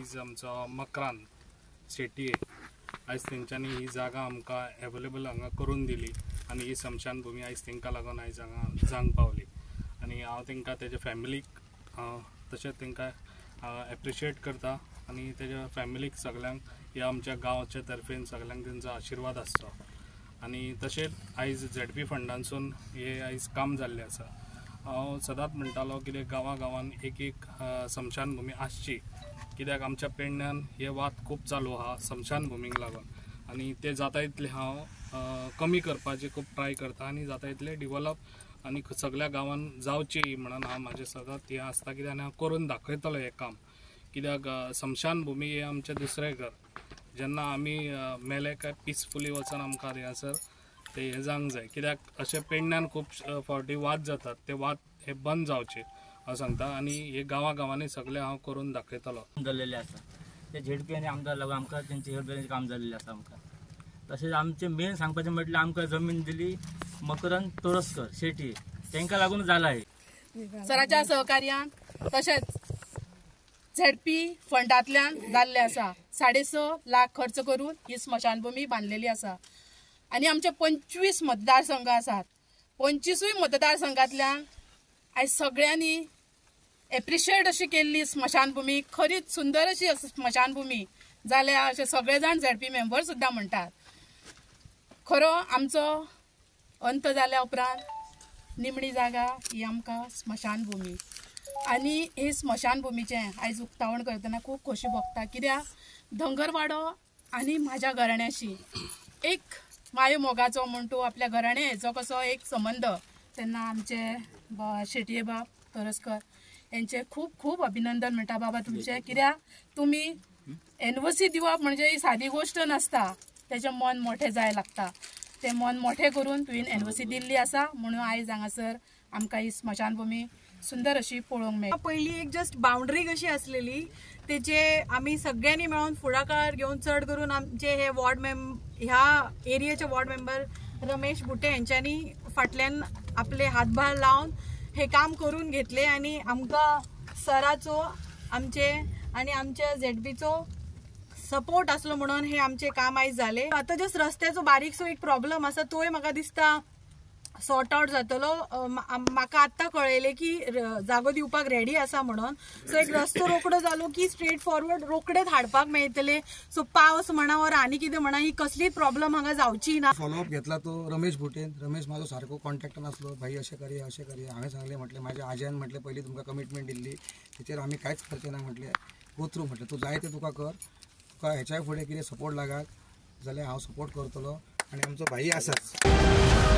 आयज आमचो मकरान शेटये आयज तेंच्यांनी ही जागा आमकां एवेलेबल हांगा करून दिली आनी ही स्मशानभुमी आयज तांकां लागून आयज हांगा जावंक पावली. आनी हांव तांकां तेज्या फॅमिलीक तशेंच तांकां एप्रिशिएट करता आनी तेज्या फॅमिलीक सगल्यांक ह्या आमच्या गांवच्या तर्फेन सगल्यांक तेंचो आशिर्वाद आसचो. आनी तशेंच आयज झेडपी फंडांसून हे आयज काम जाल्लें आसा. हांव सदांच म्हणटालो कित्याक गांवा गांवान एक एक स्मशानभुमी आसची, कित्याक आमच्या पेडण्यान हे वाद खूब चालू आहा स्मशानभुमीक लागून आनी ते जाता इतले हांव कमी करपाचे खूब ट्राय करता आनी जाता इतले डिवॉलप आनी सगल्या गांवान जावची म्हणून हांव म्हाजें सदांच हें आसता कित्याक आनी हांव करून दाखयतलो हें काम. कित्याक स्मशानभुमी हें आमचें दुसरें घर, जेन्ना आमी मेले काय पिसफुली वचून आमकां थंयसर ते हें जावंक जाय. कित्याक अशें पेडण्यान खूब फावटी वाद जातात, ते वाद हे बंद जावचे हांव सांगता आनी हे गांवा गांवांनी सगळें हांव करून दाखयतलो. जाल्लेले आसा ते झेडपी आनी आमदार लागून आमकां तेंचे हेल्प काम जाल्लें आसा आमकां. तशेंच आमचें मेन सांगपाचें म्हटल्यार आमकां जमीन दिली मकरंद तोरस्कर शेटी तांकां लागून जाला हे सराच्या सहकार्यान तशेंच झेडपी फंडांतल्यान जाल्लें आसा. 6.5 लाख खर्च करून ही स्मशानभूमी बांदलेली आसा आनी आमचे 25 मतदारसंघ आसात. 25 मतदारसंघांतल्यान आयज सगळ्यांनी एप्रिशिएट अशी केल्ली स्मशानभूमी, खरीच सुंदर अशी स्मशानभूमी जाल्या अशें सगळे जाण झेडपी मेंबर सुद्दां म्हणटात. खरो आमचो अंत जाल्या उपरांत निमणी जागा ही आमकां स्मशानभूमी आनी हे स्मशानभूमीचें आयज उक्तावण करतना खूब खोशी भोगता. कित्याक धंगरवाडो आनी म्हाज्या घराण्याशी एक मायो मोगाचो म्हण तूं आपल्या घराण्या हेचो कसो एक संबंद, तेन्ना आमचे शेटये बाब तोरस्कर यांचे खूब खूब अभिनंदन म्हणटा बाबा तुमचें. कित्याक तुमी एनओसी दिवप म्हणजे ही सादी गोश्ट नासता, तेजें मन मोठें जाय लागता, तें मन मोठें करून तुवें एनओसी दिल्ली आसा म्हणून आयज हांगासर आमकां ही स्मशानभूमी सुंदर अशी पळोवंक मेळटा. पयली एक जस्ट बाउंड्री कशी आसलेली तेजे आमी सगळ्यांनी मेळून फुडाकार घेवन चड करून आमचे हे वॉर्ड ह्या एरियाचे वॉर्ड मेंबर रमेश बुटे हेंच्यांनी फाटल्यान आपले हातभार लावन हे काम करून घेतले आनी आमकां सराचो आमचे आनी आमच्या झेडपीचो सपोर्ट आसलो म्हणून हे आमचे काम आयज जाले. आतां जस्ट रस्त्याचो बारीकसो एक प्रॉब्लम आसा तोय म्हाका दिसता सॉर्ट आउट जातलो. म्हाका आत्तां कळयलें की जागो दिवपाक रेडी आसा म्हणून. सो एक रस्तो रोकडो जालो की स्ट्रेट फॉरवर्ड रोकडेच हाडपाक मेळटले. सो पावस म्हणा वर आनी कितें म्हणा ही कसलीच प्रॉब्लम हांगा जावची ना. फॉलोअप घेतला तो रमेश बुटेन. रमेश म्हाजो सारको कॉन्टेक्टान आसलो, भाई अशें करया अशें करया. हांवें सांगलें म्हटलें म्हाज्या आज्यान म्हटलें पयलीं तुमकां कमिटमेंट दिल्ली तेचेर आमी कांयच करचें ना म्हटलें, गो थ्रू म्हटलें तूं जाय तें तुका कर, तुका हेच्या फुडें कितें सपोर्ट लागात जाल्यार हांव सपोर्ट करतलो आनी आमचो भाई आसाच.